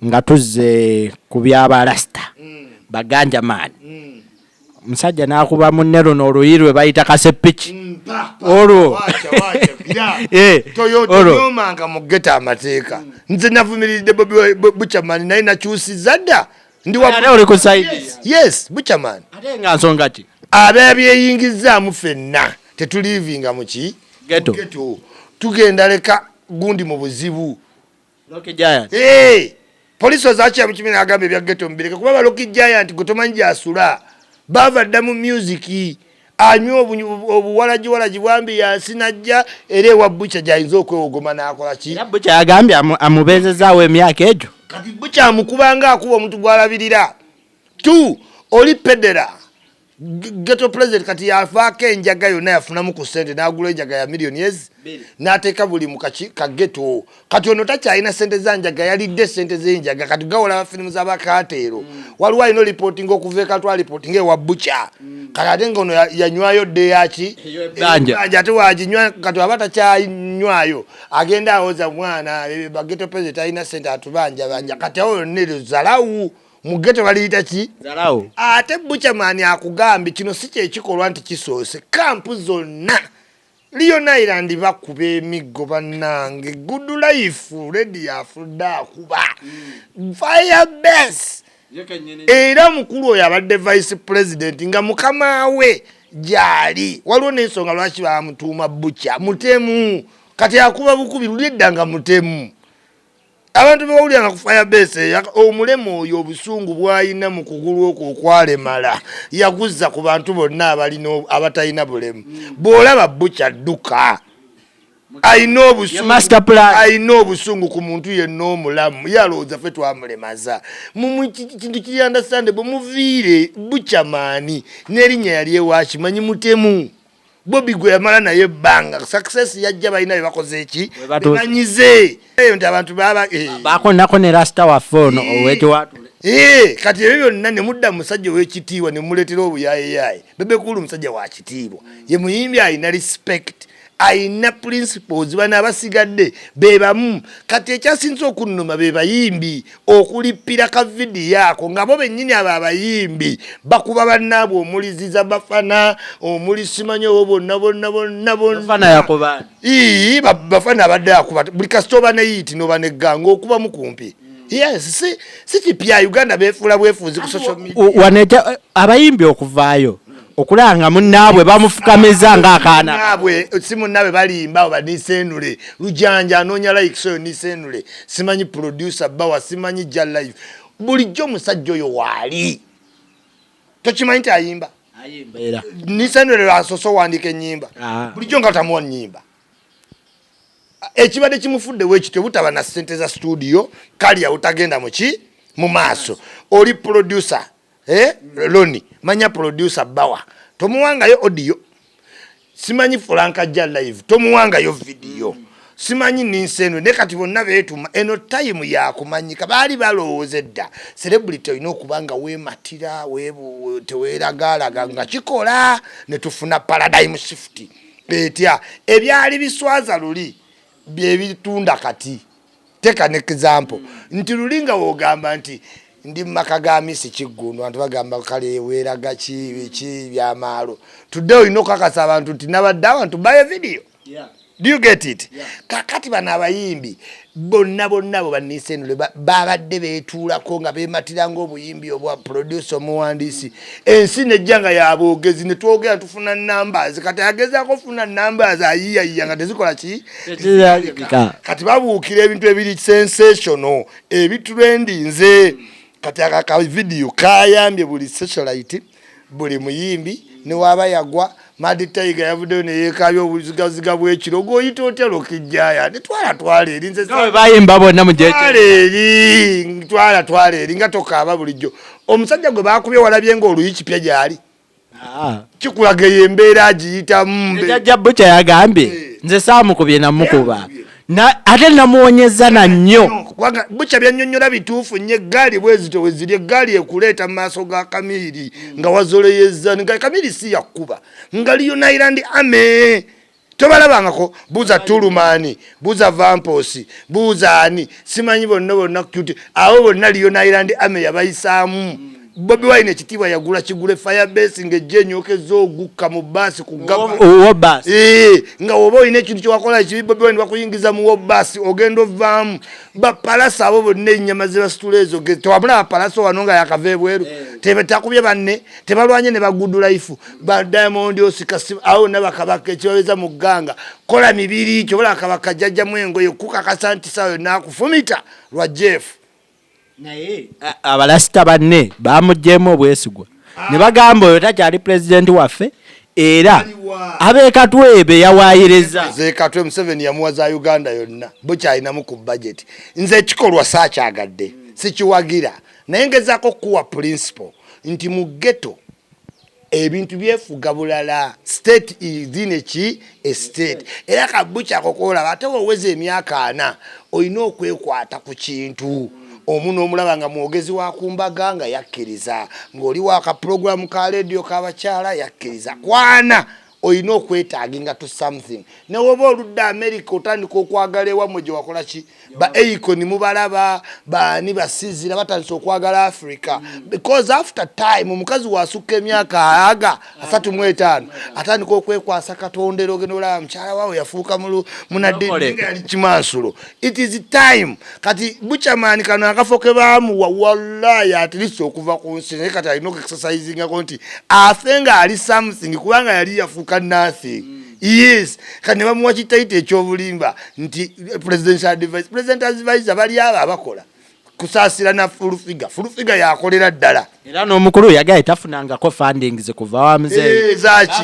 Nga tuzze ku byabalasita baganja maani, omusajja n'akuba munne luno oluyi lwe bayita kasepiki olwo. Olwo. Toyomanga mu ghetto amateeka. Nze navumiridde Bobi Buchaman, naye nakyusiza dda, ndi wa Ate oli ku side? Yes, Buchaman. Ate nga nsonga ki? Ababyeyingizaamu ffenna tetulivinga muki? Ghetto. Ghetto. Tugenda leka gundi mu buzibu. Rocky Giant. Hey, poliisi ozakya mu kibiina, agamba ebya ghetto mbireke, kuba ba Rocky Giant gwe tomanyi gyasula, baava dda mu music, anywa obuwalagi walagi bwambi yansi, najja era ewa Bucha gyayinza okwewogoma n'akola ki. Era Bucha yagambye amubeezezaawo emyaka egyo. Kati Bucha amukubanga akuba omuntu gw'alabirira tu oli pedera ghetto president. Kati yafaako enjaga yonna, yafunamu ku sente n'agula enjaga ya miliyoni ezi n'ateeka buli mu kaki ka ghetto. Kati ono takyalina sente za njaga, yalidde sente z'enjaga. Kati gawolaba firimu z'abakateero, waliwo alina olipootinga okuva ekatwa lipootinga ewa Bucha. Kati ate nga ono yanywayo dde yaki? Ebbanja. Ebbanja, ate waginywa. Kati aba takyanywayo, agenda awoza mwana ba ghetto president alina sente, atubanja banja. Kati awo yonna eryo zalawu mu ghetto baliyita ki? Zalawo. Ate Buchaman akugambye kino si kyekikolwa nti kisoose. Camp zonna Leone Island bakuba emiggo. Bannange, Good Life redi afudde akuba Firebase. Era mukulu oyo abadde vice president nga mukama we gyali, waliwo n'ensonga lwaki bamutuuma Bucha mutemu. Kati akuba bukubi luli edda nga mutemu. Abantu bewawuliranga ku Firebase, omulema oyo obusungu bw'alina mu kugulu okwo okwalemala yaguzza ku bantu bonna abalina abatalina bulemu. Bw'olaba Bucha, dduka, alina obusungu. Master plan. Alina obusungu ku muntu yenna omulamu. Yalowooza ffe twamulemaza. Kintu kiri understandable, muviire Buchamaani n'erinnya yali ewakimanyi mutemu. Bobi gwe yamala naye ebbanga, success yajja, balina bye bakoze eki We batuuse. Bebanyize eyo nti abantu baba. Bakonako ne rasita waffe ono ow'ekiwaatule. Kati ebyo byonna ne mudda musajja ow'ekitiibwa ne muleetera obuyaayeyaaye. Bebe Cool musajja wa kitiibwa, ye muyimbi alina respect, alina principles. Bano abasigadde be bamu. Kati ekyasinze okunnuma be bayimbi okulippira ka vidiyo ako, nga bo bennyini abo abayimbi bakuba bannaabwe, omuliziza bafana, omuli simanyi obo bonna bonna bonna bonna. Bafana yakuba. Ii, bafana abadde akuba buli kasita oba ne hit noba negganga okubamu kumpi. Yes, si kipya. Uganda befuula bwefuuzi ku social media. Wano abayimbi okuvaayo okulaba nga munnaabwe bamufukamiza ng'akaana. Naabwe si munnaabwe, balimba abo. Banisenule lujanja anoonya likes oyo, nisenule simanyi producer bawa simanyi ja live. Bulijjo omusajja oyo waali tokimanyi nti ayimba? Ayimba era. Nisenule lwasoose owandiika ennyimba. Bulijjo nga tamuwa nnyimba, ekibadde kimufuddewo ekityo butaba na ssente za studio. Kali awo tagenda muki mu maaso. Oli producer, eh? Loni manya producer bawa tomuwangayo audio, simanyi Franka ja live tomuwangayo video, simanyi ninsenwe ne. Kati bonna beetuma eno time yakumanyika. Baali balowooza edda celebrity olina okuba nga weematira, teweeragaalaga nga kikola. Ne tufuna paradigm shift etya? Ebyali biswaza luli byebitunda kati. Take an example nti luli nga wogamba nti ndi mu maka ga Misi Kiggundu, abantu bagamba kale weeraga ki biki byamaalo. Tudde olina okukakasa abantu nti nabadde abantu baye video. Do you get it? Kakati bano abayimbi bonna bonna abo banisenule babadde betuulako nga bematira ngaobuyimbi obwa producer omuwandiisi. Ensi nejja nga yaboogezi, netwogera tufuna numbers. Kati agezaako ofuna numbers, ayiyayiya nga tezikola ki? Tezirabika. Kati babuukira ebintu ebiri sensational, ebitrendinze. Kati aka ka video kayambye buli socialite, buli muyimbi newaba yagwa. Mad Tiger yavuddeyo neyekabya obuzigaziga bwekiro. Gwoyita otya Lokijjaya? Netwala twala eri nze. Nga bwe bayimba bonna mu jeje. Twala eri, twala twala eri nga tokaaba. Bulijjo omusajja gwe bakubye walabye nga oluyi kipya gyali. Kikulaga eyo embeera agiyitamu. Jjajja Bucha yagambye nze saamukubye, namukuba ate namuwonyeza na nnyo. Kubanga Bukya byannyonnyola bituufu nnyo. Eggaali bwezito we ziri, eggaali ekuleeta mu maaso ga kamiiri nga wazoleyeza, nga kamiiri si yakkuba, nga Leone Island Army. Tobalabangako? Buuza Tulumani, buuza Vamposi, buuza ani, simanyi, bonna bonna cute abo bonna. Leone Island Army yabayisaamu. Bobi Wine ekitiibwa yagula kigule Firebase ng'ejja enyokeza ogukka mu baasi ku gava. Owo baasi. Nga woba olina ekintu kyewakola ekibi, Bobi Wine bakuyingiza mu wo baasi, ogenda ovaamu. Bapalasa abo bonna, ennyama zebasitula ezo, tewamulaba Palaso wano nga yakava ebweru? Takubye banne, tebalwanye ne ba Good Life, ba Diamond, Osika abo bonna bakabaka ekibabeza mu gganga. Kola mibiri kyobola kabaka jjajjamu engoye kukakasa nti saawa yonna akufumita lwa Jeff. Naye abalasita banne bamugyemu obwesigwa ne bagamba oyo takyali pulezidenti waffe, era ab'ekatwe be yawaayiriza. Zekatwe Museveni yamuwa za Uganda yonna, bukyalinamu ku budget. Nze ekikolwa saakyagadde, sikiwagira, naye ngezaako okukuwa principle nti mu ghetto ebintu byefuga bulala. State is ki estate, era kabukyako kolaba ate woweza emyaka 40 olina okwekwata ku kintu omu n'omulaba nga mwogezi wa kumbaga nga yakkiriza ng'oli waka puroguramu ka lediyo k'abakyala yakkiriza kwana. Olina okwetaaginga to something. Newoba oludda America, otandika okwagala ewammwe gye wakola ki. Ba Akon mubalaba, baani basizira batandise okwagala Africa, because after time omukazi wasukka emyaka aga 35 atandika okwekwasa Katondera. Ogenda olaba mukyala waawe yafuuka munadde yali kimansulo. It is time. Kati Buchaman kano akafo ke baamuwa, wallahi, at least okuva ku nsi, naye kati alina okuexercisingako nti afe nga ali something, kubanga yali yafuuka nothing. Yes, kati ne bamuwa kitaito ekyobulimba nti presidential advice. President advisor bali abo abakola kusaasira na Fulufiga. Fulufiga yakolera ddala. Era n'omukulu yagaye tafunangako fundings kuva wa muzeeyi. Eh, zaki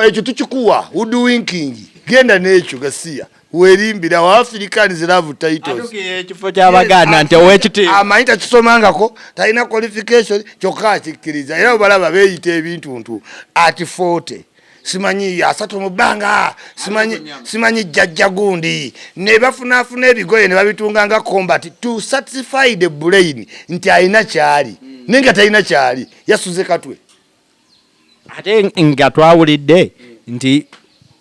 ekyo tukikuwa hoodwinking, genda n'ekyo gasiya werimbira wa Africans love titles. Atukiye ekifo ky'Abaganda nti ow'ekitiibwa. Amanyi takisomangako, talina qualification, kyokka akikkiriza. Era obalaba beeyita ebintuntu ati 40, simanyi 30 mu bbanga, simanyi simanyi jjajja gundi, ne bafunaafuna ebigoye ne babitunga nga combat to satisfy the brain nti alina kyali, naye nga talina kyali, yasuze katwe. Ate nga twawulidde nti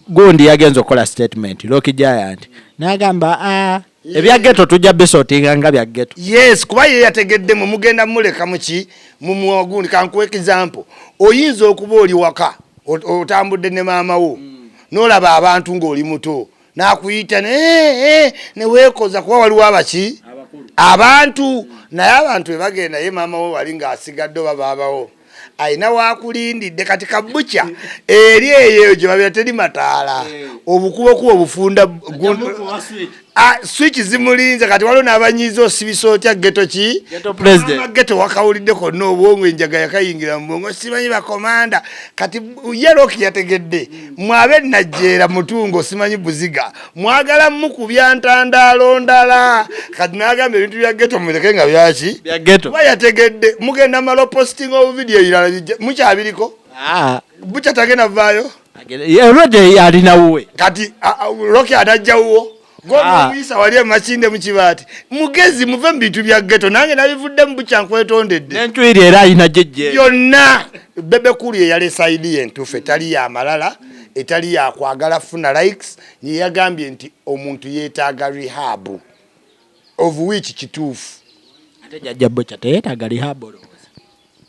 gundi yagenza okukola statement, Rocky Giant, n'agamba, "Ah, ebya ghetto tujja bisortinga nga bya ghetto." Yes, kuba ye yategedde mwe mugenda muleka muki mumuwagundi. Kankuwa example: oyinza okuba oli waka, otambudde ne maama wo, n'olaba abantu ng'oli muto n'akuyita ne weekoza, kuba waliwo abaki abantu, naye abantu bwe bagenda, ye maama wo wali ng'asigadde oba baabawo alina wakulindidde. Kati kabukya eri eyo gye babeera teri mataala, obukubokuba obufunda. Ah, switch zimulinze. Kati waliwo n'abanyiiza, osibisa otya ghetto ki? Ghetto president. Mama ghetto wakawulidde konna, obwongo enjaga yakayingira mu bwongo, simanyi bakomanda. Kati ye Rocky yategedde mwabe najjeera mutungo, simanyi buziga mwagala mukubya ntandaalo ndala. Kati n'agamba ebintu bya ghetto mubireke nga byaki. Bya ghetto. Kuba yategedde mugenda mala posting obuvidiyo ebirala bijja mukyabiriko. Ah, Bukya tagenda vaayo. Already alina wuwe. Kati Rocky anajjawuwo gomuyisa wali emakinde mu kibaati. Mugezi muve mu bintu bya ghetto, nange nabivuddemu, bukya nkwetondedde. N'enjwiri era alina jejje. Byonna Bebe Cool yeyalesa idea entuufu etali yamalala, etali yakwagala funa likes. Yeyagambye nti omuntu yeetaaga rehab, of which kituufu. Ate jjajja Bukya teyeetaaga rehab, olowooza?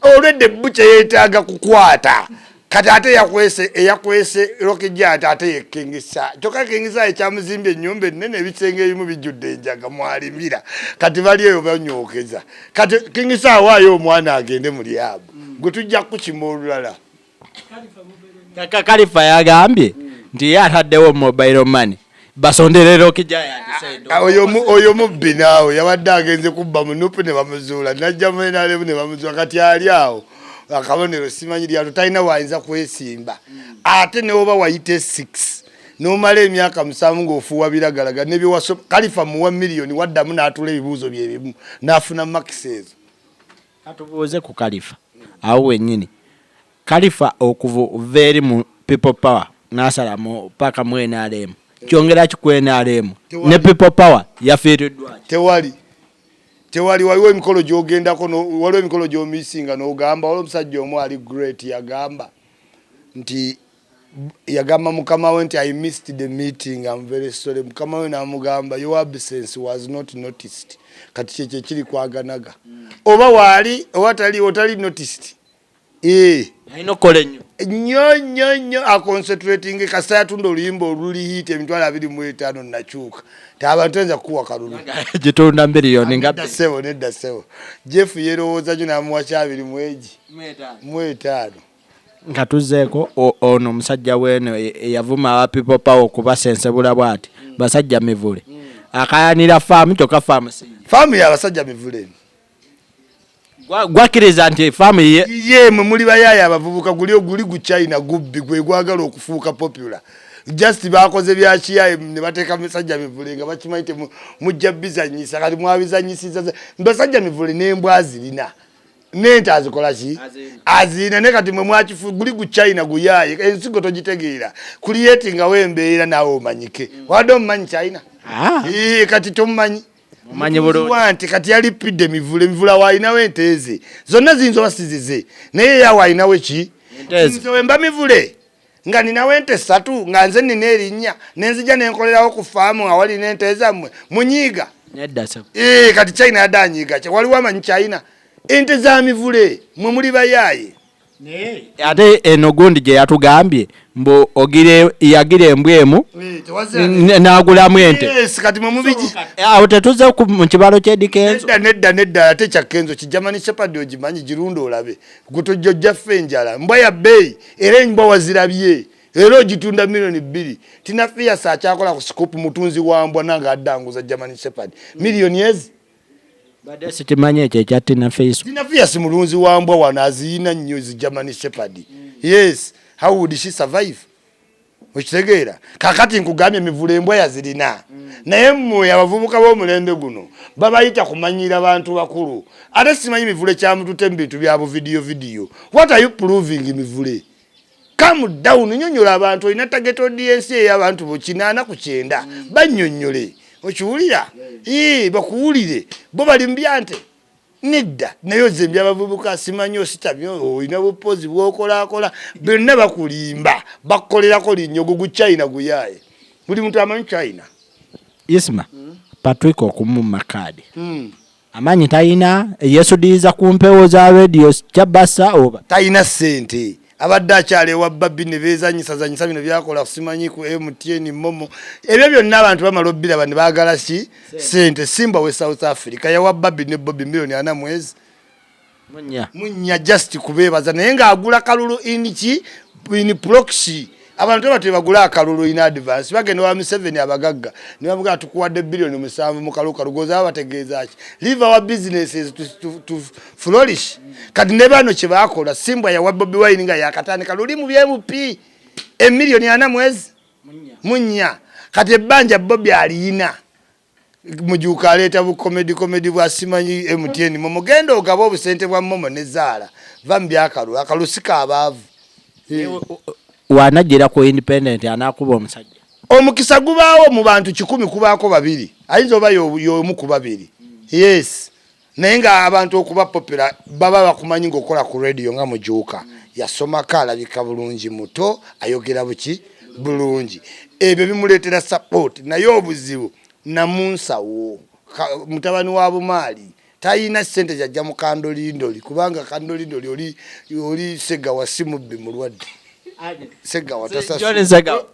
Olwedde Bukya yeetaaga kukwata. Kati ate yakwese eyakwese Rocky Giant, ate ye King Saha. Kyokka King Saha ekyamuzimbye ennyumba ennene, ebisenge ebimu bijjudde enjaga mwalimira. Kati bali eyo banyookeza. Kati King Saha waayo omwana agende mu rehab, gwe tujja kukima olulala. Kaka Kalifa yagambye nti ye ataddewo mobile money basondere Rocky Giant sente. Ah, oyo mubbi naawe, yabadde agenze kubba mu NUP ne bamuzuula, najja mu NRM ne bamuzuula. Kati ali awo akabonero simanyi lyato, talina wayinza kwesimba. Ate newoba wayite 6 nomala emyaka 7 ng'ofuuwa biragalaga nebyewaso. Kalifa muwa miliyoni waddamu n'atula ebibuuzo byebimu n'afuna marks ezo. Katubuuze ku Kalifa awo wennyini. Kalifa okuva eri mu People Power n'asala mu paka mu NRM, kyongera ki ku NRM ne People Power? Yafiiriddwa ki? Tewali, tewali. Waliwo emikolo gyogendako, waliwo emikolo gyomisinga n'ogamba. Waliwo omusajja omu ali great yagamba nti Yagamba mukama we nti, "I missed the meeting, I'm very sorry." Mukama we namugamba, "Your absence was not noticed." Kati kyekyo ekiri kwaganaga, oba waali oba tali, otali noticed. Eh. Alina okukola ennyo. Nnyo nnyo nnyo, aconcentrating. Kasita yatunda oluyimba oluli hit 25,000, nakyuka ti abantu ayinza kukuwa kalulu. Gitunda miliyoni nga Nedda ssebo, nedda ssebo. Jeff yerowooza nyo, namuwa kyabiri mwegi mu etaano. Nga tuzzeeko, ono omusajja weeno eyavuma aba People Power okubasensebula bw'ati, basajja mivule, akayanira faamu, kyokka faamu si ye. Faamu yabasajja mivule. Gwakkiriza nti faamu ye. Ye mwe muli bayaaya abavubuka, guli guli gu China gubbi gwe gwagala okufuuka popular. Just bakoze bya kiyaye ne bateeka misajja mivule nga bakimanyi te mujja bizanyisa. Kati mwabizanyisiza basajja mivule n'embwa zirina nente azikola ki, azirina. Ne kati mwe mwakifu guli gu China guyaye, ensigo togitegeera, creatingawo embeera naawe omanyike. Wadde omumanyi China? Ah. Ee, kati tomumanyi. Mumanyi bulungi. Mutuuzi nti kati yalipidde mivule. Mivule waalinawo ente ze zonna ziyinza oba sizize, naye ye awo alinawo ki? Ente ze. Nze wemba mivule nga ninawo ente ssatu, nga nze nina erinnya, nenzija nenkolerawo ku faamu nga walina ente zammwe, munyiiga? Nedda ssebo. Ee, kati China yadde anyiiga ki? Waliwo amanyi China ente za mivule? Mwe muli bayaaye. Ate eno gundi gye yatugambye mbu ogire yagira embwa emu n'agulamu ente. Yes, kati mwe mubigi. Awo tetuze mu kibalo ky'Eddy Kenzo. Nedda, nedda, nedda. Ate kya Kenzo ki German Shepherd ogimanyi, girunda olabe gutujja ffe enjala. Mbwa ya bbeeyi, era embwa wazirabye, era ogitunda 2 million. Tina Fias akyakola ku Scoop, mutunzi wa mbwa, nange addanguza German Shepherd miliyoni ezi. Badde sikimanyi ekyo ekya Tina Face. Tina Fias mulunzi wa mbwa wano, aziyina nnyo zi German Shepherd. Yes, how would she survive? Okitegeera? Kakati nkugambye emivule embwa yazirina, naye mmwe abavubuka b'omulembe guno babayita kumanyira bantu bakulu. Ate simanyi mivule kyamutute mu bintu bya buvidiyo vidiyo. What are you proving, mivule? Calm down, nyonyola abantu. Olina target audience ey'abantu bo 89, bannyonnyole. Okiwulira? Ii, bakuwulire. Bo bali mu byante nedda, naye oze mbyabavubuka simanyi ositamye olina bupozi bwokolakola byonna, bakulimba, bakukolerako linnya. Ogwo gu China guyaaye, buli muntu amanyi China. Isma Patrick okumumma kaadi, amaanyi talina, yesudiiza ku mpewo za radio kyabasa oba? Talina ssente, abadde akyali ewa Babbi ne beezanyisazanyisa bino byakola simanyi ku MTN MoMo, ebyo byonna abantu bamala obbiraba ne baagala ki? Ssente. Simba we South Africa yawa Babbi ne Bobi miliyoni 40 mwezi. Munya. Munya, just kubeebaza, naye ng'agula kalulu in ki? In proxy. Abantu aba tebagula akalulu in advance, bagenda wa Museveni abagagga ne bavuga, "Tukuwadde 7 billion mu kalulu." Kalugoza baba bategeeza ki? Leave our businesses to flourish. Kati ne bano kye bakola, Simbwa yawa Bobi Wine nga yakatandika luli mu bya MP emiliyoni 40 mwezi munya. Kati ebbanja Bobi aliyina, mujuuka aleeta bukomedi komedi bwa simanyi MTN. Mumugenda ogaba obusente bwa MoMo ne zaala va mu byakalu, akalu si kaabaavu. Wanajjira ku independent anakuba omusajja. Omukisa gubaawo mu bantu 100 kubaako babiri, ayinza oba y'omu ku babiri. Yes, naye nga abantu okuba popular baba bakumanyi ngaokola ku radio, nga mujuuka yasomako, alabika bulungi, muto, ayogera buki bulungi, ebyo bimuleetera support. Naye obuzibu namunsawo mutabani wa bumaali talina sente jajja mu kandolindoli, kubanga kandolindoli oli Segawa si mubbi, mulwadde Segawa. John Segawa.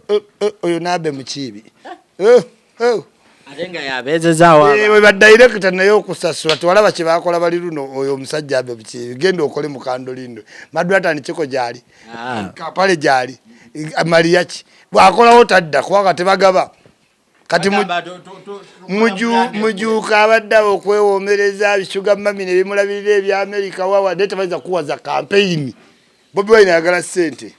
Oyo naabe mukiibi. Ate nga yabeezezaawo. We badirekita naye okusasula tewalaba kyebakola bali luno. Oyo omusajja abe bukiibi, genda okole mu kandolindo. Madratani kiko gyali, kapale gyali, maliyaki bwakolawo tadda kubanga tebagaba. Kati mujuuka abadde awo okwewomereza bisuga mami ne bimulabirira ebyamerika wawa, naye tebayinza kuwaza kampeyini. Bobi Wine ayagala ssente.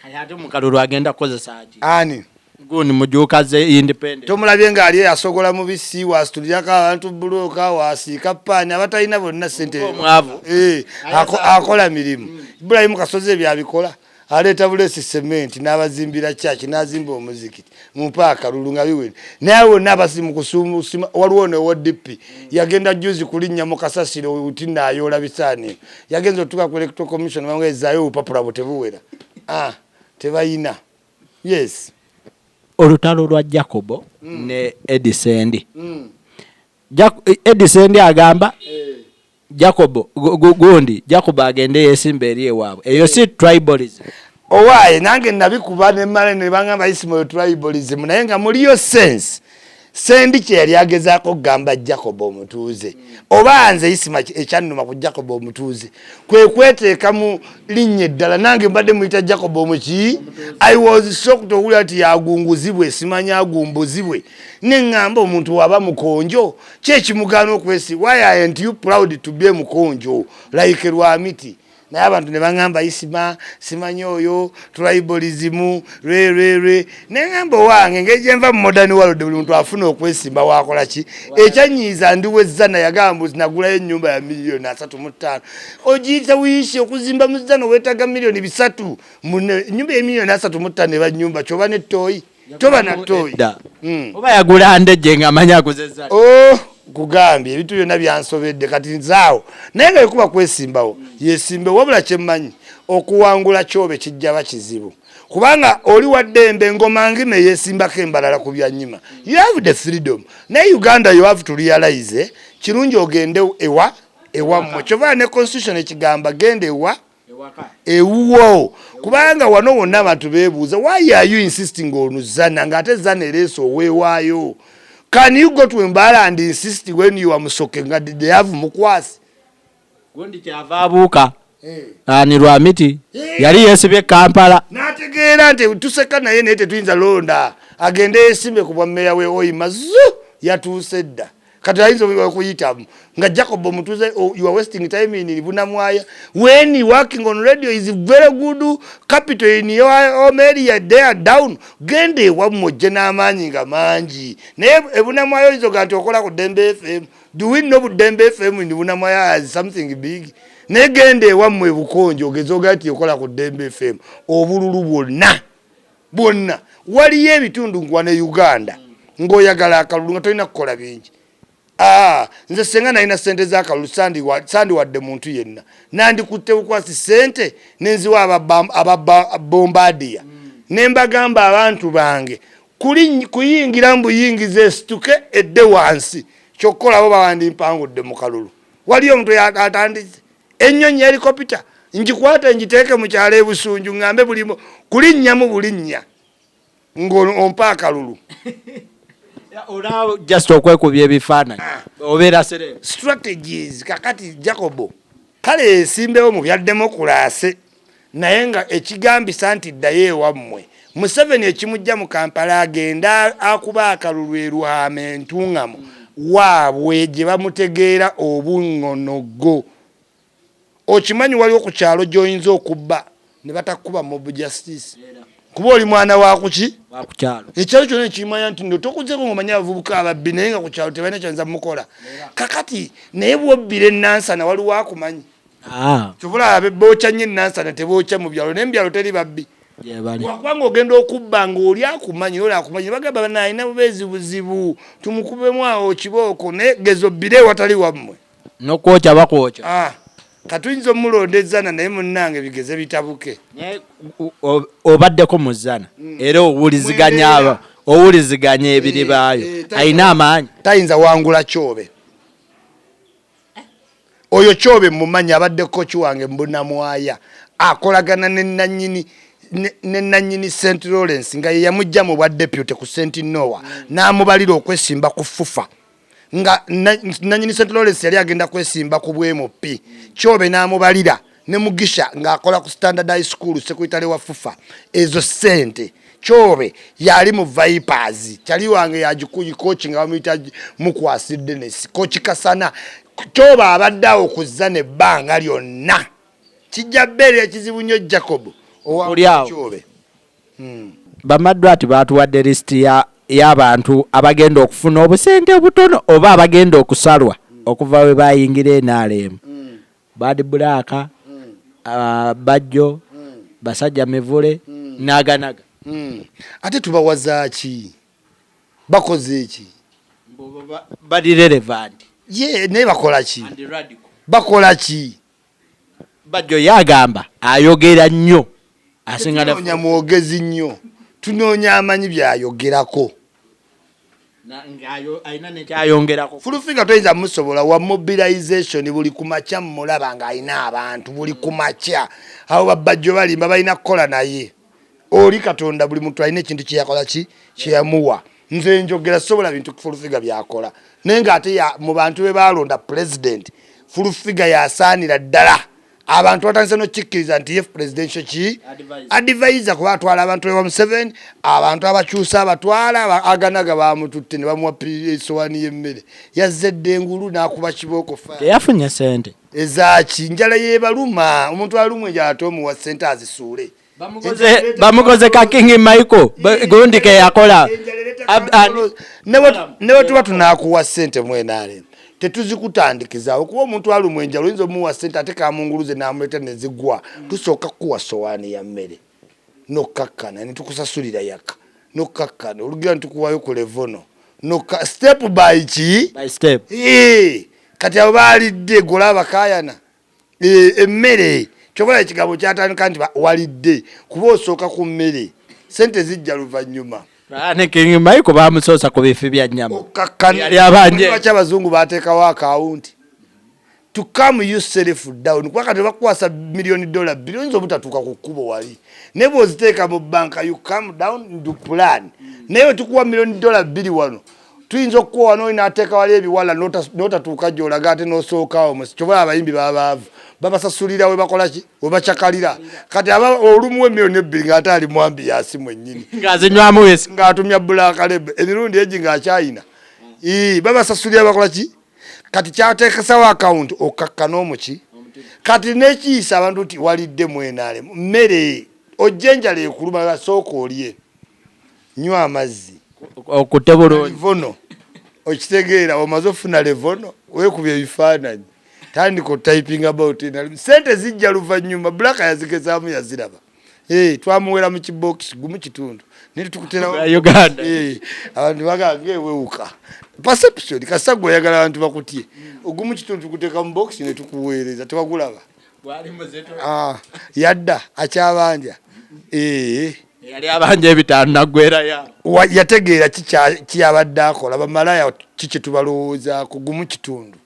Kati ate mukalulu agenda kukozesa ki? Ani? Gundi mujuuka ze independent. Tomulabye ng'ali asogola mubisi, wasitulirako abantu bulooka, wasiika paani, abatalina bonna ssente. Omwavu. Eh, akola mirimu. Ibulayimu Kasozi ebyo abikola, aleeta bulesi sementi n'abazimbira kyaki, n'azimba omuzikiti, mumpe akalulu nga biwere. Naye wonna abasimu kusumusima, waliwo newa DP yagenda juzi kulinnya mu kasasiro uti naayoola bisaaniiro, yagenza otuuka ku Electoral Commission, bamwezaayo obupapula bwe tebuwera. Ah, tebayina. Yes. Olutalo lwa Jacobo ne Eddie Sendi. Eddie Sendi agamba Jacobo gundi Jacobo agende yesimba eri ewaabwe. Eyo si tribalism. Owaaye nange nabikuba nemala ne bangamba Ismail tribalism, naye nga muliyo sense. Sendi kye yali agezaako okugamba Jacob omutuuze, oba nze Isma ekyannuma ku Jacob omutuuze kwe kweteeka mu linnya eddala. Nange mbadde muyita Jacob omuki. I was shocked okuwulira nti yagunguzibwe, simanyi agumbuzibwe, neŋŋamba omuntu waba mukonjo ki ekimugaana okwesi? Why aren't you proud to be mukonjo like Lwamiti? Naye abantu ne baŋŋamba Isima simanyi oyo tribalism lwe neŋŋamba owange engeri gyenva mu modern world, buli muntu afuna okwesimba wakola ki. Ekyanyiiza ndiwezza nayagamba nagulayo ennyumba ya 35 miliyoni, ogiyita wiisi okuzimba mu Zana weetaaga 3 miliyoni. Ennyumba ya 35 miliyoni eba nnyumba kyoba ne toyi, toba na toyi. Oba yagula ndejje nga amanyi aguzezza. Oh, kugambye ebintu byonna byansobedde kati nzaawo, naye nga ekuba kwesimbawo yesimbe. Wabula kyemmanyi, okuwangula Kyobe kijjaba kizibu, kubanga oli waddembe engoma ngime yesimbako embalala ku byanyima. You have the freedom, naye Uganda, you have to realize, kirungi ogende ewa ewammwe. Kyova ne constitution ekigamba genda ewa ewuwo, kubanga wano wonna abantu beebuuza, why are you insisting on Zana ng'ate Zana ereese oweewaayo? Can you go to Mbala and insist when you are Musoke nga they have Mukwasi? Gundi kyava abuuka ani Lwamiti yali yeesibye Kampala. N'ategeera nti tuseka naye, naye tetuyinza londa agende yesimbe ku bwammeeya we Oyima zu yatuuse dda. Kati ayinza okuyitamu nga Jacob omutuze, oh, you are wasting time in Bunamwaya when working on radio is very good capital in your home area. They are down. Genda ewammwe ojje n'amaanyi nga mangi, naye ebunamwaya oyinza oga nti okola ku Ddembe FM. Do we know Buddembe FM in Bunamwaya as something big? Naye genda ewammwe ebukonjo ogeze oga nti okola ku Ddembe FM, obululu bwonna bwonna. Waliyo ebitundu nkwa ne Uganda ng'oyagala akalulu nga tolina kukola bingi. Aa, nze senga nalina sente z'akalulu sandiwadde muntu yenna, nandikutte bukwasi sente nenziwa aba Bombardier ne mbagamba abantu bange kuyingira mbuyingiza esituke edde wansi. Kyokka olabo bawandimpangudde mu kalulu. Waliyo omuntu atandise ennyonyi helicopter ngikwate ngiteeke mu kyalo ebusunju ŋŋambe bulimu kulinnyamu bulinnya ng'ompa akalulu. Olaba just okwekubya ebifaananyi obeera celeb. Strategies. Kakati Jacobo kale esimbewo mu bya democracy, naye nga ekigambisa nti ddayo ewammwe. Museveni ekimujja mu Kampala agenda akuba akalulu erwama entuŋŋamu waabwe gye bamutegeera obuŋŋonogo. Okimanyi waliwo ku kyalo gy'oyinza okubba ne batakuba mob justice kuba oli mwana wa kuki? Wakukyalo. Ekyalo kyonna ekimanya nti no tokuzeko ngaomanya abavubuka ababbi, naye nga ku kyalo tebalina kyayinza mukola. Kakati naye bwobbira enansana waliwo akumanyi. Kyovulaba bookya nnyo enansana, tebookya mu byalo, naye mu byalo teri babbi. Gyebali. Wakubanga ogenda okubba ngaoli akumanyi, oli akumanyi, bagamba banalina bubeezi buzibu tumukubemu awo kibooko, naye geza obbire ewatali wammwe. Nokwokya bakwokya. Ah, katuyinza omulonda ezzana, naye munnange bigeze bitabuke. Naye obaddeko mu Zana era owuliziganya aba owuliziganya ebiribaayo. Alina amaanyi. Tayinza wangula Kyobe oyo. Kyobe mumanyi, abadde coach wange mbunamwaya, akolagana ne nanyini St Lawrence nga ye yamujja mu bwa deputy ku St Noah n'amubalira okwesimba ku FUFA, nga nanyini St Lawrence yali agenda kwesimba ku bwMP. Kyobe n'amubalira ne Mugisha ng'akola ku Standard High School, secretary wa FUFA. Ezo sente Kyobe yali mu Vipers, kyali wange yagikuyi nga bamuyita Mukwasi Denis, coach Kasana. Kyobe abadde awo kuzza nebbanga lyonna, kijja beerera kizibu nnyo Jacob. Oli awo. Kyobe. Bamaddwa ati batuwadde lisiti y'abantu abagenda okufuna obusente obutono oba abagenda okusalwa okuva we bayingira NRM. Bad Black, Bajjo, Basajja Mivule n'aganaga. Ate tubawazaaki? Bakoze eki? Bali relevant. Ye naye bakola ki? And radical. Bakola ki? Bajjo yagamba ayogera nnyo asinga Tunoonya mwogezi nnyo. Tunoonya amanyi byayogerako. Alina nekyayongerako. Full Figure toyinza musobola wa mobilization. Buli kumakya mulaba ng'alina abantu buli kumakya. Abo babajjo balimba, balina kukola naye oli Katonda. Buli muntu alina ekintu kyeyakola, ki kyeyamuwa. Nze njogera, sobola bintu Full Figure byakola, naye ngaate mu bantu be balonda president, Full Figure yasaanira ddala. Abantu batandise nokikkiriza nti ye presidential ki advisor, kuba atwala abantu ewa Museveni, abantu abakyusa abatwala aganaga bamututte ne bamuwa esowani y'emmere. Yazze dda engulu n'akuba kibooko. Teyafunye sente. Ezaki? Njala yebaluma. Omuntu alumwa enjala ate omuwa sente azisuule? Bamukoze ka King Michael gundi keyakola. Newe tuba tunakuwa sente mwenale, tetuzikutandikizaawo, kuba omuntu alumwa enjala oyinza omuwa sente ate kamunguluze namuleta nezigwa. Tusooka kukuwa sowaani ya mmere nokkakkana, netukusasulira yaka nokkakkana, olugira nitukuwayo ku levono noka step by ki by step. Kati abo balidde gola abakayana emmere. Kyobola ekigambo kyatandika nti walidde, kuba osooka ku mmere, sente zijja luvannyuma. Ne King Michael bamusoosa ku bifi bya nnyama. Yali abanje. Lwaki abazungu bateekawo akawunti to calm yourself down? Kuba kati bakukwasa $2 million, oyinza obutatuuka ku kkubo wali, naye bw'oziteeka mu banka, you calm down to plan. Naye wetukuwa $2 million wano, tuyinza okukuwa wano, olina ateeka wali ebiwala n'otatuuka gy'olaga, ate n'osookawo. Kyobola abayimbi babaavu babasasulira we bakola ki, we bacakalira. Kati aba olumuwa 2 million ng'ate ali mwambi yasi mwennyini. Ng'azinywamu wesi. Ng'atumya Black Label emirundi egi ng'akyayina. Babasasulira bakola ki. Kati kyateekesawo akawunti okakkana omuki. Kati nekiyisa abantu nti walidde mwenaale mmere, ojja enjala ekuluma, sooka olye, nywa amazzi. Okutte bulungi. Levono okitegeera, omaze ofuna levono, weekubya ebifaananyi, tandika otyping about it. Sente zijja luvannyuma. Black yazigezaamu, yaziraba. Twamuwera mu kibokisi gumu kitundu naye tukuterawo. Uganda. Abantu baganga ewewuka perception kasita gwe oyagala abantu bakutye. Ogumu kitundu tukuteeka mu bokisi ne tukuweereza, tewagulaba. Ah, yadda akyabanja. Yali abanja 500 naggwerayo. Yategeera kiyabadde akola bamalaya, kiki tubalowoozaako gumu kitundu.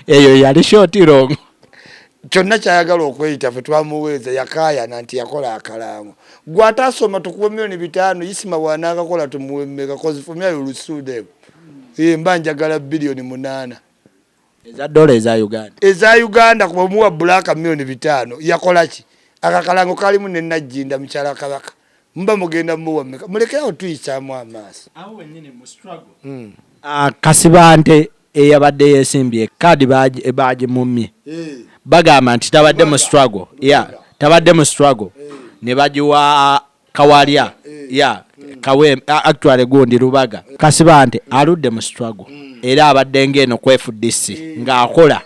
Eyo yali short long. Kyonna kyayagala okweyita, fe twamuweeza. Yakaayana nti yakola akalango. Gwe ataasoma tukuwa 5 million, Isima bw'anaakakola tumuwe mmeka? 'Cause for me I will sue them. Mba njagala 8 billion. Eza dola eza Uganda. Eza Uganda. Kuba omuwa Black 5 million, yakola ki? Akakalango kalimu ne Najjinda mukyala kabaka, muba mugenda mumuwa mmeka? Mulekerawo tuyisaamu amaaso. Awo wennyini mu struggle. Ah, Kasibante eyabadde yesimbye kaadi bagimumye, bagamba nti tabadde mu struggle ya, tabadde mu struggle, ne bagiwa Kawalya ya kawe. Actually gundi Lubaga. Kasibante aludde mu struggle era abadde ng'eno ku FDC ng'akola.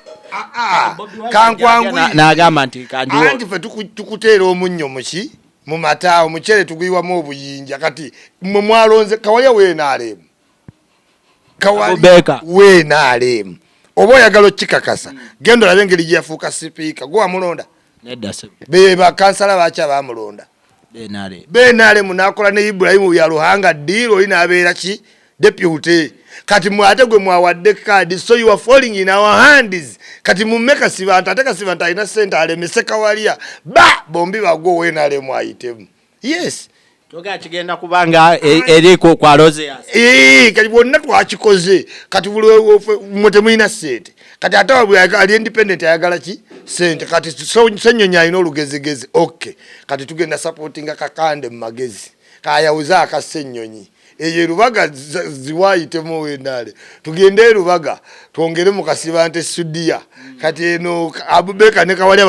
Kankwanguyire. N'agamba nti kanjiwo. Anti ffe tukuteera omunnyo muki mu mata, omuceere tuguyiwamu obuyinja. Kati mmwe mwalonze Kawalya weenaalemu. Abubaker. Weenaalemu oba oyagala okikakasa, genda olabe engeri gye yafuuka sipiika. Gwe wamulonda? Nedda ssebo. Be bakansala baki abamulonda? BNRM. BNRM. Nakola ne Ibrahimu Byaruhanga deal, oli nabeera ki deputy. Kati mwe ate gwe mwawadde kaadi, so you are falling in our hands. Kati mumme Kasibanta, ate Kasibanta alina sente, alemese Kawalya, ba bombi bagwe, owenaremu ayitemu. Yes. Toga kigenda kubanga eriko kwa Rosius. Kati bwonna twakikoze. Kati buli mwe temulina sente. Kati ate bwe ali independent ayagala ki sente. Kati Ssenyonyi alina olugezigezi. Okay, kati tugenda supportinga Kakande mu magezi kayawuze aka Ssenyonyi. Eyo erubaga ziwayitemu wenale, tugende erubaga twongere mu Kasibante sudiya. Kati eno Abubeka ne Kawalya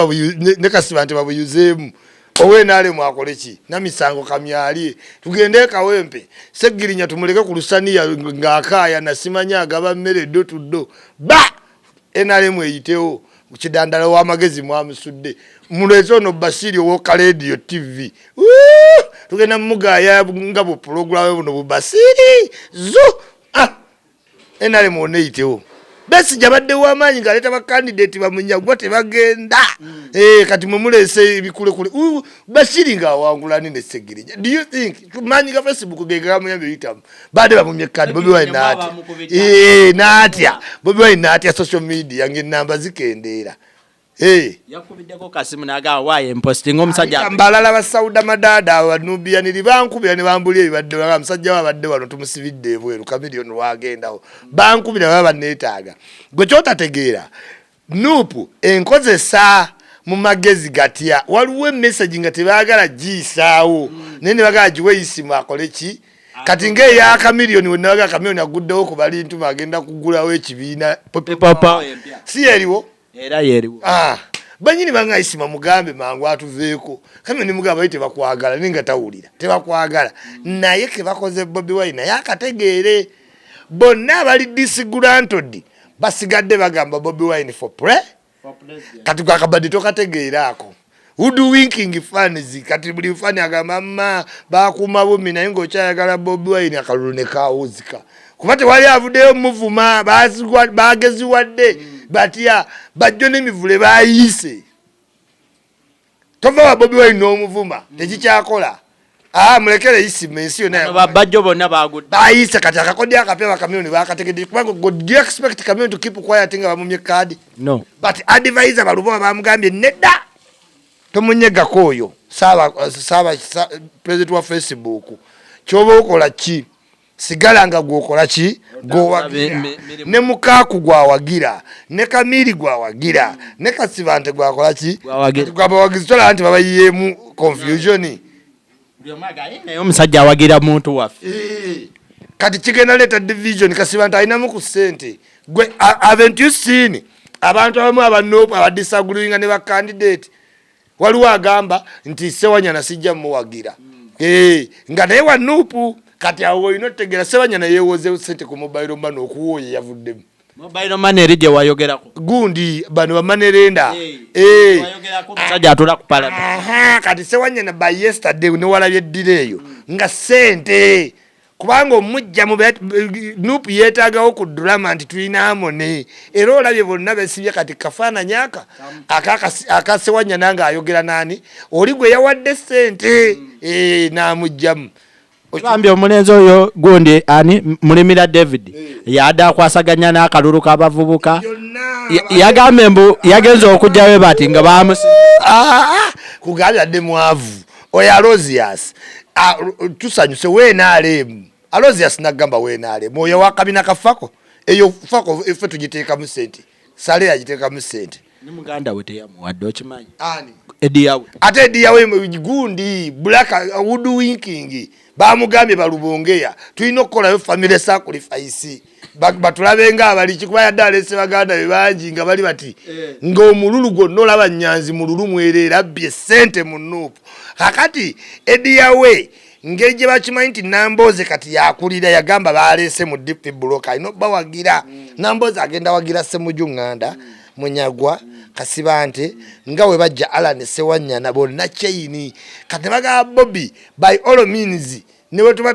ne Kasibante babuyuzeemu, owenaalemu akole ki namisango kamyali. Tugende ekawempe, Segirinya tumuleke ku lusaniya ng'akaaya nasimanya agaba mmere ddo tuddo ba NRM eyitewo. Kidandala w'amagezi mwamusudde, muleze ono Basiri owokalediyo TV. Wuu! Tugenda mugaya nga bupulogulamu buno bubasiri zo. Ah! NRM wonna eyitewo. Besigye abadde w'amaanyi ng'aleeta bakandidate bamunyagwa tebagenda. Eh, kati mwe muleese ebikulekule. Bashiri ng'awangula ne Ssegirinya. Do you think maanyi ga Facebook ge gamuyambye oyitamu? Baadde bamumye kadi Bobi Wine n'atya. Eh, n'atya. Bobi Wine n'atya social media ng'ennamba zikendeera. Eh. Yakubiddeko kasimu n'agamba waayo empostinga omusajja. Mbalala ba Sauda Madada abo Banubianiri bankubira ne bambulira ebibadde, bagamba musajja we abadde wano tumusibidde ebweru, Chameleone lwagendawo. Bankubira baba banneetaaga. Gwe ky'otategeera, NUP enkozesa mu magezi gatya? Waliwo emessage nga tebaagala giyisaawo, naye ne bagala giwe Isimu akole ki? Kati ng'eya Chameleone, we nabaga Chameleone aguddewo ku Balintuma, agenda kugulawo ekibiina People Power empya. Si yeriwo? Era yeriwo. Ah, banyini banga Isima mugambe mangu atuveeko. Chameleone mugamba bali tebakwagala, naye nga tawulira tebakwagala, naye ke bakoze Bobi Wine naye akategeere. Bonna abali disgruntled basigadde bagamba Bobi Wine for pre. Kati gwakabadde tokategeera ako hoodwinking fans. Kati buli fan agamba ma bakuuma bumi, naye ng'okyayagala Bobi Wine. Akalulu ne kawuzika kuba tewali avuddeyo muvuma, bageziwadde batya bajjo n'emivule bayiise. Tova wa Bobi Wine n'omuvuma, tekikyakola. Ah, mulekere Isima, ensi yonna. Babajjo bonna bagudde. Bayiise. Kati akakodyo akapya bakamiliyoni bakategedde, kubanga do you expect Chameleone to keep quiet nga bamumye kaadi? No. But advisor Balubowa bamugambye nedda, tomunyegako oyo saaba saaba president wa Facebook. Kyoba okola ki, sigala nga gwokola ki, gwowagira ne Mukaaku gwawagira ne Kamiri gwawagira ne Kasibante gwakola ki. Gwawagira. Gwabawagizi tolaba nti babayiyeemu confusion. Naye omusajja awagira muntu waffe. Eh, kati kigenda leeta division. Kasibante alinamu ku ssente. Gwe haven't you seen abantu abamu abanopu abadisagreeinga ne bacandidate? Waliwo agamba nti Sewanyana sijja muwagira. Eh, nga naye wa NUP. Kati awo olina otutegeera Sewanyana yeewoze sente ku mobile money okuwa oyo yavuddemu. Mobile money eri gye wayogerako. Gundi bano bamanerenda. Eh, wayogerako omusajja atula ku parliament. Aha, kati Sewanyana by yesterday newalabye eddira eyo nga sente, kubanga omujja mu NUP yeetaagawo ku drama nti tulina amone, era olabye bonna besibye. Kati kafaananyi aka akasewanyana ng'ayogera nani oli gwe yawadde sente. Eh, n'amugjamu. Bambi omulenzi oyo gundi ani, Mulimira David, yadde akwasaganya n'akalulu k'abavubuka. Byonna. Yagambye mbu yagenze okugjayo bati nga bamusi Ah, kugambye adde mwavu oyo Alosius. Ah, tusanyuse wenaalemu Alosius nagamba wenaalemu oyo wakabina kafako eyo fako ife tugiteekamu sente, sale yagiteekamu sente. Ne muganda we teyamuwadde, okimanyi? Ani? Eddy Yawe. Ate Eddy Yawe gundi black hoodwinking, bamugambye balubongeya tulina okukolayo family sacrifice. Batulabe nga abaliki, kuba yadde alese baganda be bangi nga bali bati ng'omululu gwonna olaba Nyanzi mululu mwereera abbye sente mu NUP. Kakati Eddy Yawe ngeri gye bakimanyi nti Namboze kati yakulira, yagamba baleese mu DP block alina obbawagira. Namboze agenda wagira Semuju Ŋŋanda, Munyagwa, Kasibante, nga we bajja Alan Sewanyana, bonna chain. Kati ne bagamba Bobi by all means ne bwe tuba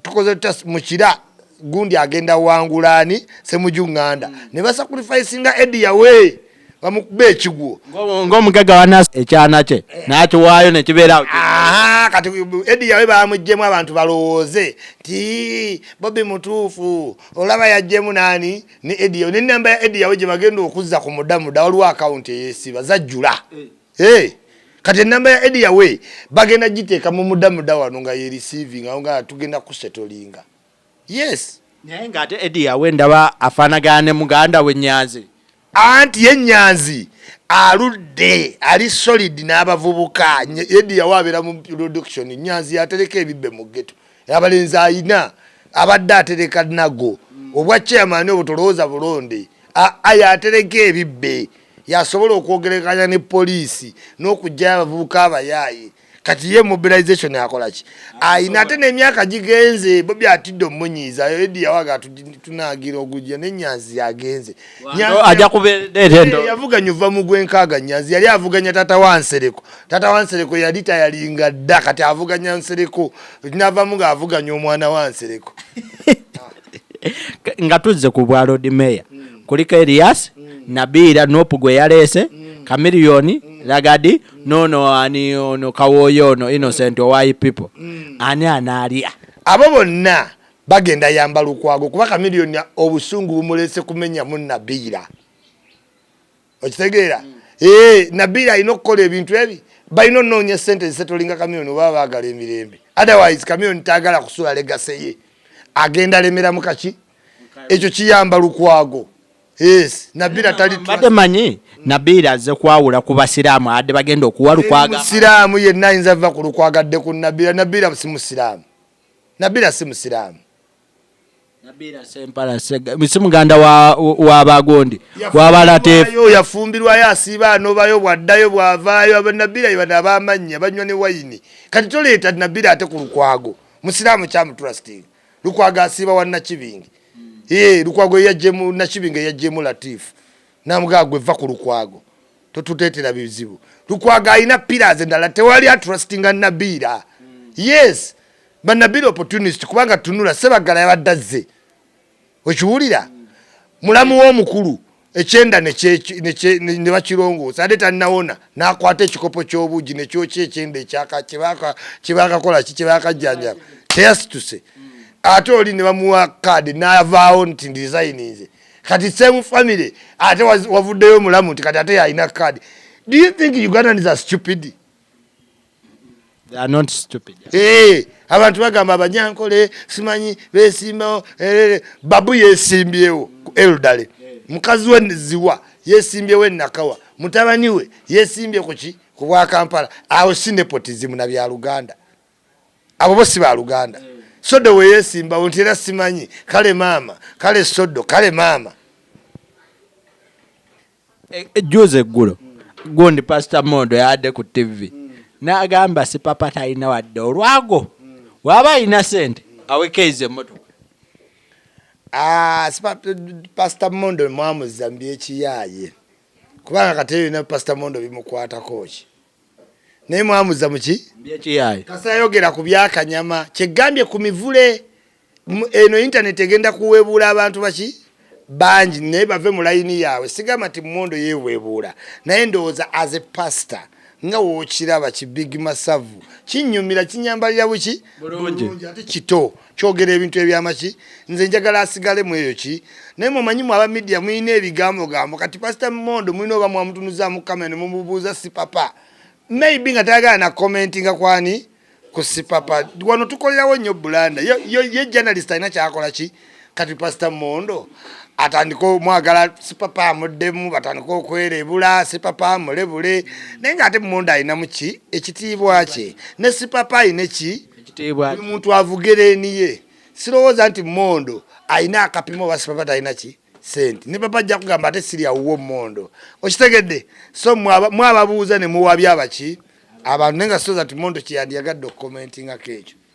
tukoze tutya mukira gundi agenda wangulaani Semuju Ŋŋanda, ne basacrificinga Eddy Yawe bamukuba ekigwo. Ng'omugagga wanas ekyana kye n'akiwaayo ne kibeera awo. Aha, kati Eddy Yawe bamuggyemu abantu balowooze nti Bobi mutuufu, olaba yaggyemu nani ne Eddy Yawe nenamba ya Eddy Yawe gye bagenda okuzza ku mudamuda. Waliwo akawunti eyeesiba zajjula. Eh, kati enamba ya Eddy Yawe bagenda giteeka mu mudamuda wano nga ye receiving awo nga tugenda kusettlinga, yes. Naye ng'ate Eddy Yawe ndaba afaanagana ne muganda we Nyanzi. Anti ye Nyanzi aludde ali solid n'abavubuka. Eddy Yawe abeera mu production, Nyanzi yatereka ebibbe mu ghetto. Abalenzi ayina abadde atereka nago obwa chairman obwo tolowooza bulonde. Yatereka ebibbe, yasobola okwogerekanya ne poliisi n'okugjayo abavubuka abayaaye. Kati ye mobilization akola ki ayina, ate n'emyaka gigenze. Bobi atidde omunyiiza. Eddy Yawe tunagira ogujja nenyanzi yagenze. Ajja kubeera endo. Yavuganya ova mu gwenkaaga. Nyanzi yali avuganya tata wa Nsereko. Tata wa Nsereko yali tayalinga dda, kati avuganya Nsereko, navamu ng'avuganya omwana wa Nsereko. Nga tuzze ku bwa Lord Mayor. Kuliko Erias, Nabiira Nop gwe yaleese, Kamiliyoni, Ragadi, nono ani ono Kawooyo ono Innocent owa people. Ani anaalya? Abo bonna bagenda yamba Lukwago, kuba Kamiliyoni obusungu bumulese kumenyamu Nabiira. Okitegeera? Ee, Nabiira alina okukola ebintu ebi, balina onoonya sente zisetolinga Kamiliyoni oba baagala emirembe. Otherwise Kamiliyoni taagala kusula legacy ye, agenda lemera mu kaki ekyo kiyamba Lukwago. Yes, Nabiira tali Mbadde manyi Nabiira azze kwawula ku basiraamu adde bagenda okuwa Lukwago. Musiraamu yenna ayinza va ku Lukwago adde ku Nabiira? Nabiira si musiraamu, Nabiira si musiraamu. Nabiira Sempala si muganda wa bagondi wabalateefu? Yafumbirwayo, asiiba anobayo, bwaddayo bwavaayo. Abanabira bano abamannya banywa ne wayini. Kati toleeta Nabira ate ku Lukwago musiraamu kyamutrusting. Lukwago asiiba wa Nakibinge. Ee, Lukwago yajjemu Nakibinge, yajjemu Latifu namugaa gwe va ku Lukwago, totuteetera bizibu. Lukwago alina pillars endala, tewali atrustinga Nabiira. Yes, banabira opportunist, kubanga tunula Sebagala yabadde azze, okiwulira, mulamu w'omukulu ekyenda ne bakirongoosa, ate tannawona n'akwata ekikopo ky'obuugi nekyokya ekyenda kyebakakola ki kyebakajjanjaba, teyasituse. Ate oli ne bamuwa kaadi n'avaawo nti ndisayininze. Kati same family ate wavuddeyo omulamu nti kati ate yalina kaadi. Do you think Ugandans are stupid? They are not stupid. Hey, abantu bagamba Abanyankole simanyi besimbawo. Babu yesimbyewo ku elderly, mukazi we Ziwa yesimbyewo enakawa, mutabani we yesimbye kuki ku bwakampala. Awo si nepotism na byaluganda? Abo bo si baluganda. Sodo we yesimbawo nti era simanyi, kale maama, kale Sodo, kale maama. Juzi eggulo gundi Pastor Mondo yadde ku TV n'agamba si papa talina wadde olwago, waba alina sente awekeiza emmotoka. Ah, Pastor Mondo mwamuzza mu byekiyaaye, kubanga kati ebyo byonna Pastor Mondo bimukwatako ki? Naye mwamuzza muki? Byekiyaaye. Kasayogera ku byakanyama kyegambye ku mivule. Eno internet egenda kuweebuula abantu baki bangi, naye bave mu layini yaabwe. Sigamba nti Mondo yeeweebuula, naye ndowooza as a pastor nga wookiraba ki big masavu kinyumira, kinyambalira buki bulungi. Ate kito kyogera ebintu ebyamaki. Nze njagala asigale mu eyo ki, naye mumanyi mu aba media mulina ebigambo gambo. Kati Pastor Mondo mulina oba mwamutunuzaamu kamera ne mumubuuza si papa, maybe nga tayagala na commentinga kwani ku sipapa. Wano tukolerawo nnyo bulanda ye journalist alina kyakola ki. Kati Pastor Mondo atandika omwagala sipapa amuddemu, batandika okwerebula sipapa amulebule, naye ngaate Mondo alinamu ki ekitiibwa kye, ne sipapa alina ki ekitiibwa. Buli muntu avugera eniye. Sirowooza nti Mondo alina akapimo oba sipapa talina ki sente, ne papa ajja kugamba ate siri awuwo Mondo, okitegedde? So mwababuuza ne muwabya abaki abantu, naye nga sirowooza nti Mondo kyeyandiyagadde okukomentingako ekyo.